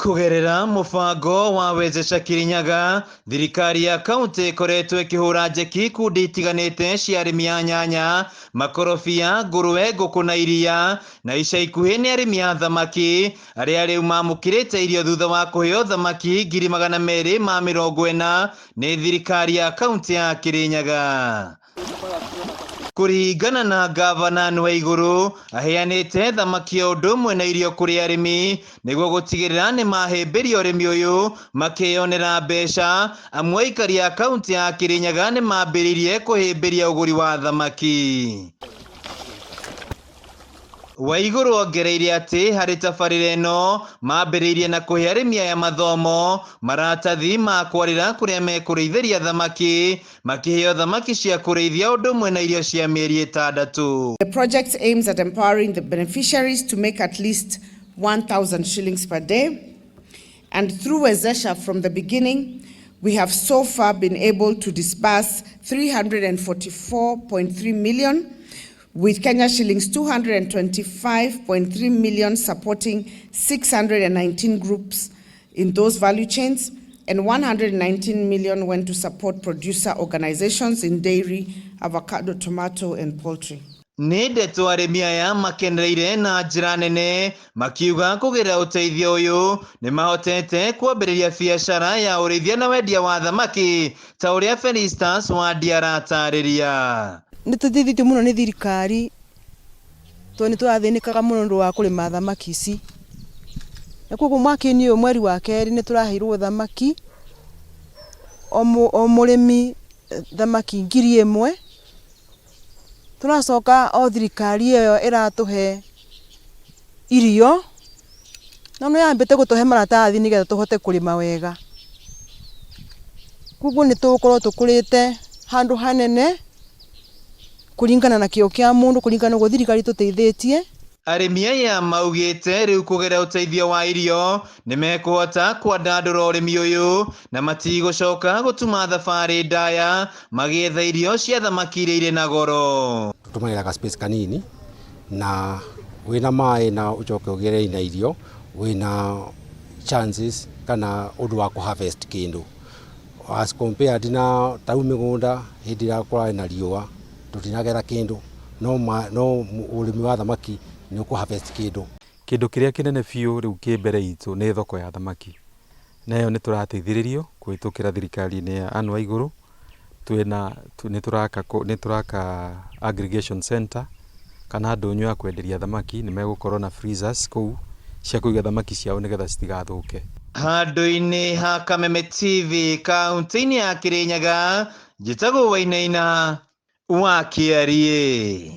Kũgerera mũbango wa Wezesha Kirinyaga, thirikari ya kaunti ĩkoretwo ĩkĩhũra njeki ikundi itiganĩte cia arĩmi a nyanya, makorobia, ngũrwe, ngũkũ na iria, na ica ikuhĩ nĩ arĩmi a thamaki arĩa rĩu mamũkĩrĩte irio thutha wa kũheo thamaki 240,000 nĩ thirikari ya kaunti ya Kirinyaga. Kũringana na ngavana Anne Waigũrũ, aheanĩte thamaki o ũndũ ũmwe na irio kũrĩ arĩmi nĩguo gũtigĩrĩra nĩ mahĩmbĩria ũrĩmi ũyũ makĩyonera mbeca. Amwe aikari a kaunti ya Kirinyaga nĩ mambĩrĩirie kũhĩmbĩria ũgũri wa thamaki. Waigũrũ ongereire atĩ harĩ tabarĩra ĩno mambĩrĩirie na kũhe arĩmi aya mathomo, maratathi ma kwarĩra kũrĩa mekũrĩithĩria thamaki, makĩheo thamaki cia kũrĩithia ũndũ ũmwe na irio cia mĩeri 6. The project aims at empowering the beneficiaries to make at least 1,000 shillings per day. And through Wezesha from the beginning, we have so far been able to disburse 344.3 million, with Kenya shillings 225.3 million supporting 619 groups in those value chains, and 119 million went to support producer organizations in dairy, avocado, tomato, and poultry. Nĩ ndeto arĩmi aya makenereire na njĩra nene, makiuga kũgerera ũteithio ũyũ nĩ mahotete kwambĩrĩria biacara ya ũrĩithia na wendia wa thamaki ta ũrĩa Felistas Wandia aratarĩria. Nĩ tũteithĩtio mũno nĩ thirikari tondũ nĩ tũrathĩnĩkaga mũno nĩ ũndũ wa kũrĩma thamaki ici, na koguo mwaka-inĩ ũyũ mweri wa kerĩ nĩ tũraheirwo thamaki, o mũrĩmi thamaki 1000. Tũracoka o thirikari ĩyo ĩratũhe irio, no nĩ yambĩte gũtũhe maratathi nĩgetha tũhote kũrĩma wega. Koguo nĩ tũgũkorwo tũkũrĩte handũ hanene kũringana na kĩo kĩa mũndũ, kũringana na ũguo thirikari ĩtũteithĩtie. Arĩmi aya maugĩte rĩu kũgerera ũteithio wa irio nĩ mekũhota kwandandũra ũrĩmi ũyũ na matigũcoka gũtuma thabarĩ ndaya magĩetha irio cia thamaki iria irĩ na goro. Tũtũmagĩra ga space kanini na wĩna maĩ na ũcoke ũgĩre na irio, wĩna chances kana ũndũ wa kũ harvest kĩndũ as compared na tarĩu mĩgũnda hĩndĩ ĩrĩa kũrarĩ na riũa tũtinagetha kĩndũ, no ũrĩmi wa thamaki nĩ ũkũ harvest kĩndũ. Kĩndũ kĩrĩa kĩnene biũ rĩu kĩ mbere itũ nĩ thoko ya thamaki, na ĩyo nĩ tũrateithĩrĩrio kũhĩtũkĩra thirikari-inĩ ya Anne Waigũrũ. Twĩna nĩ tũraka aggregation center kana ndũnyũ ya kwenderia thamaki. Nĩ megũkorwo na freezers kũu cia kũiga thamaki ciao nĩgetha citigathũke. Handũ-inĩ ha Kameme TV kaunti-inĩ ya Kirinyaga, njĩtagwo Wainaina wa Kĩariĩ.